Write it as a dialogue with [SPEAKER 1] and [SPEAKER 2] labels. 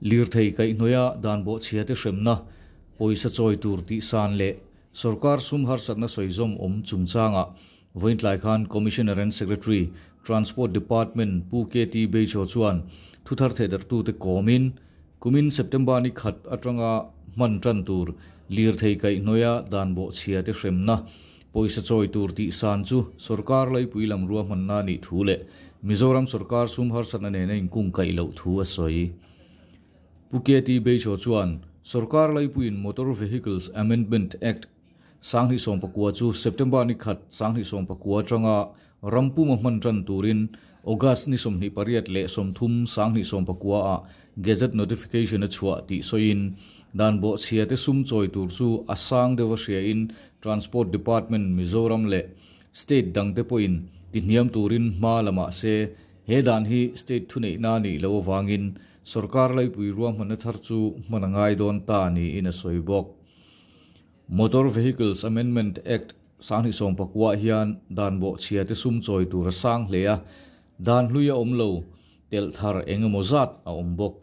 [SPEAKER 1] Lirthei kaihhnawih a dan bawhchhia te hremna, pawisa chawi tur tih san leh sorkar sum harsatna sawizawm awm chungchangah vawiin tlai khan Commissioner and Secretary, Transport Department Pu KT Beisaw chuan thuthar thehdarhtute kawmin kumin September ni khat atanga hman tan tur lirthei kaihhnawih a dan bawhchhia te hremna, pawisa chawi tur tih san chu sorkar laipui lam ruahmanna a nih thu leh Mizoram sorkar sum harsatna nena inkungkaih loh thu a sawi. Pu KT Beisaw chuan sorkar laipuiin Motor Vehicles Amendment Act 2019 chu September ni khat 2019 atanga ram puma hman tan turin August ni 28 leh 30 2019 ah Gazette Notification a chhuah tih sawiin dan bawhchhia te sum chawi tur chu a sang deuh a hriain Transport Department Mizoram leh State dangte pawhin tihniam turin hma la mah se he dan hi state thuneihna a nih loh avangin sorkar laipui ruahmanna thar chu hman a ngai dawn ta niin a sawi bawk. Motor Vehicles Amendment Act 2019 hian dan bawhchhia te sum chawi tur a sang hle a, dan hlui a awm lo, telh thar eng emaw zat a awm bawk.